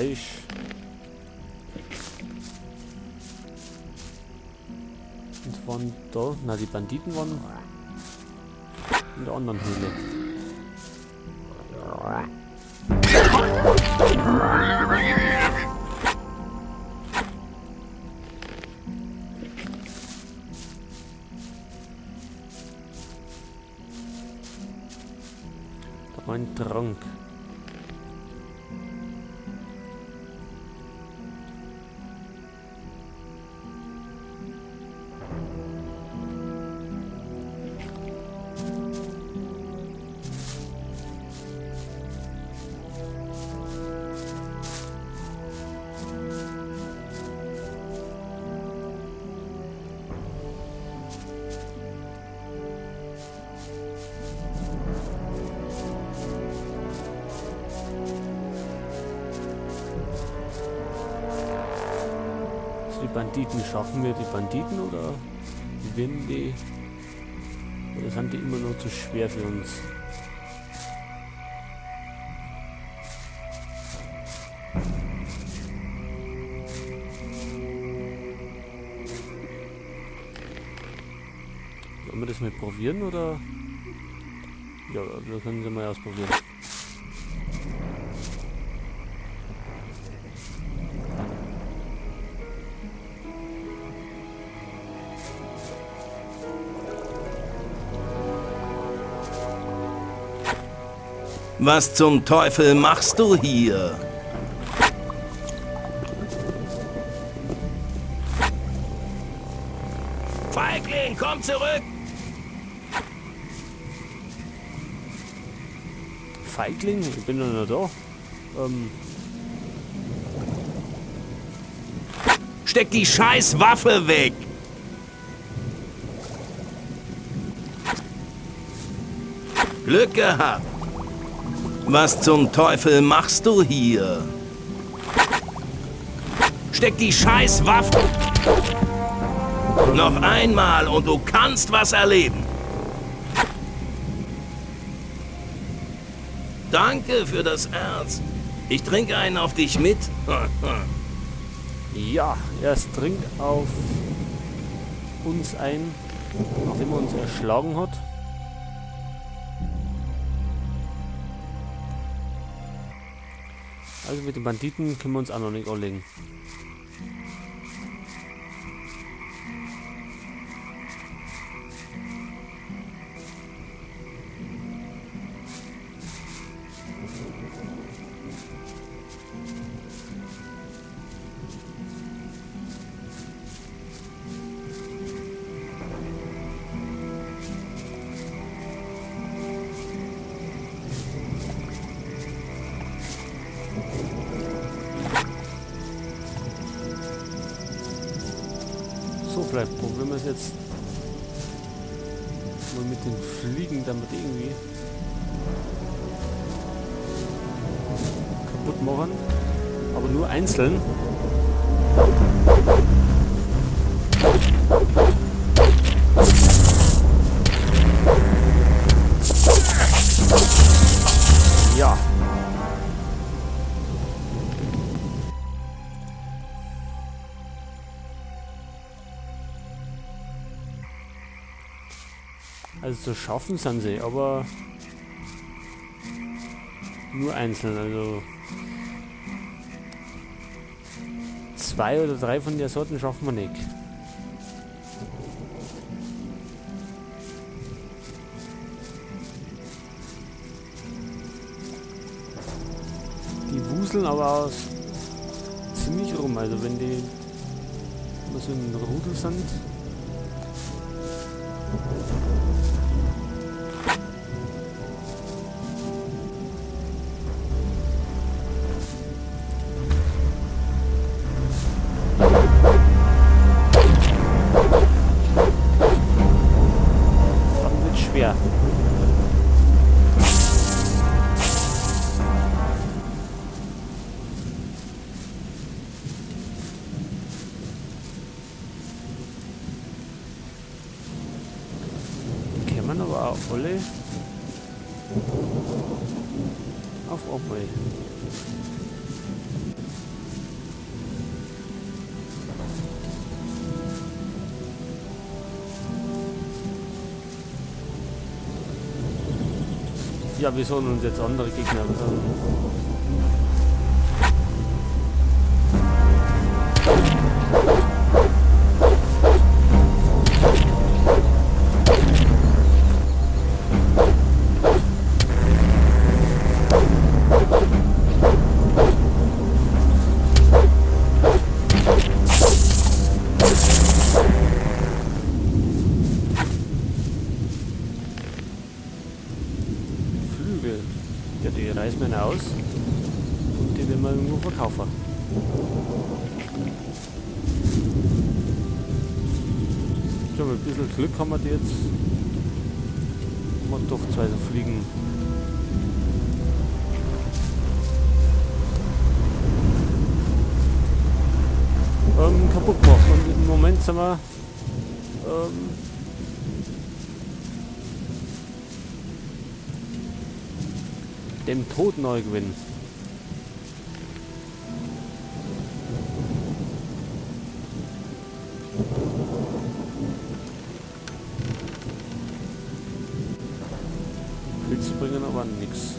Fleisch. Und waren da, na, die Banditen waren in der anderen Höhle. Da war ein Trank. Die Banditen, schaffen wir die Banditen oder werden die, oder sind die immer noch zu schwer für uns? Sollen wir das mal probieren oder? Ja, wir können sie mal ausprobieren. Was zum Teufel machst du hier? Feigling, komm zurück! Feigling? Ich bin doch noch da. Steck die scheiß Waffe weg! Glück gehabt! Was zum Teufel machst du hier? Steck die scheiß Waffe! Noch einmal und du kannst was erleben! Danke für das Erz. Ich trinke einen auf dich mit. Ja, er trinkt auf uns ein, nachdem er uns erschlagen hat. Also mit den Banditen können wir uns auch noch nicht anlegen. So, vielleicht probieren wir es jetzt mal mit den Fliegen, damit die irgendwie kaputt machen. Aber nur einzeln. Ja. Also zu schaffen sind sie, aber nur einzeln, also 2 oder 3 von der Sorten schaffen wir nicht. Die wuseln aber aus ziemlich rum, also wenn die immer so ein Rudel sind. Schwer. Die kämen aber auch alle auf einmal. Ja, wir suchen uns jetzt andere Gegner. Flügel. Ja, die reißen wir aus und die werden wir irgendwo verkaufen. So, mit ein bisschen Glück haben wir die jetzt. Haben wir doch zwei so Fliegen. Kaputt gemacht. Und im Moment sind wir dem Tod neu gewinnen. Die Pilze bringen aber nix.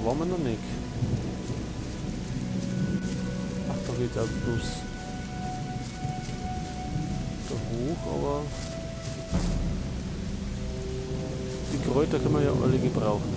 Waren wir noch nicht. Ach, da geht auch bloß da hoch, aber die Kräuter können wir ja alle gebrauchen.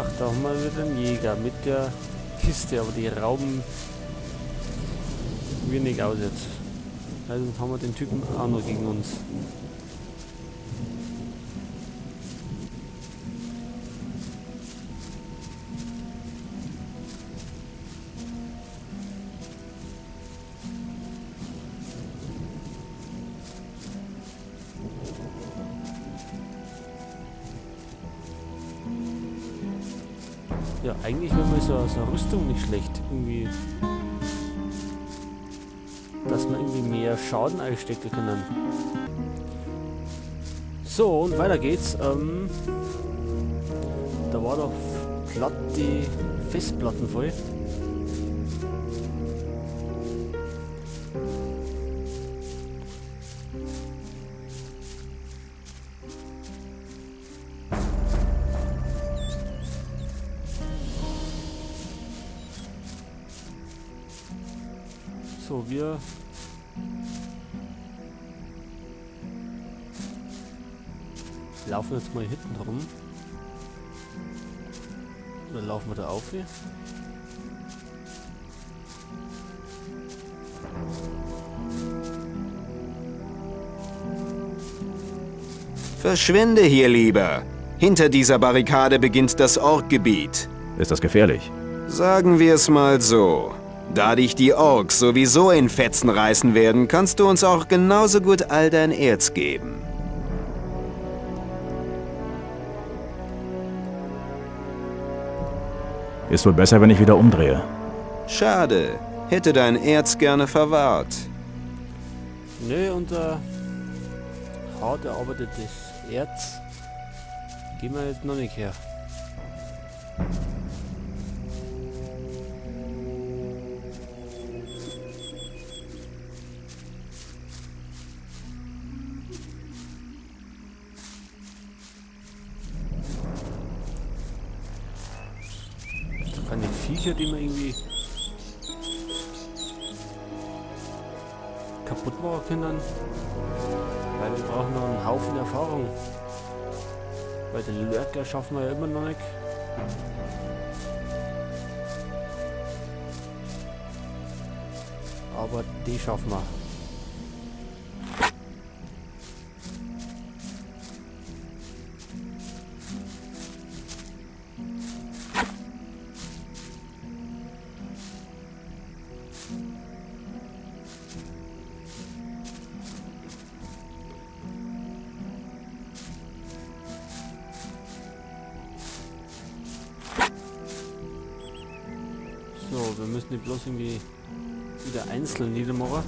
Ach, da haben wir wieder einen Jäger mit der Kiste, aber die rauben wir nicht aus jetzt. Also haben wir den Typen auch noch gegen uns. Ja, eigentlich wäre mir so eine Rüstung nicht schlecht. Irgendwie, dass man irgendwie mehr Schaden einstecken können. So, und weiter geht's. Da war doch platt die Festplatten voll. So, wir laufen jetzt mal hier hinten rum. Oder laufen wir da auf hier? Verschwinde hier lieber. Hinter dieser Barrikade beginnt das Orkgebiet. Ist das gefährlich? Sagen wir es mal so. Da dich die Orks sowieso in Fetzen reißen werden, kannst du uns auch genauso gut all dein Erz geben. Ist wohl besser, wenn ich wieder umdrehe. Schade. Hätte dein Erz gerne verwahrt. Nö, unser hart erarbeitetes Erz gehen wir jetzt noch nicht her. Keine Viecher, die man irgendwie kaputt machen können. Weil wir brauchen noch einen Haufen Erfahrung. Weil den Lurker schaffen wir ja immer noch nicht. Aber die schaffen wir. So, wir müssen die bloß irgendwie wieder einzeln niedermachen.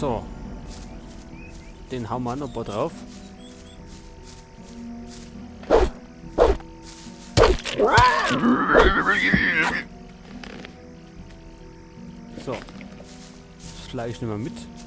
So. Den hauen wir auch noch ein paar drauf. So. Das Fleisch nehmen wir mit.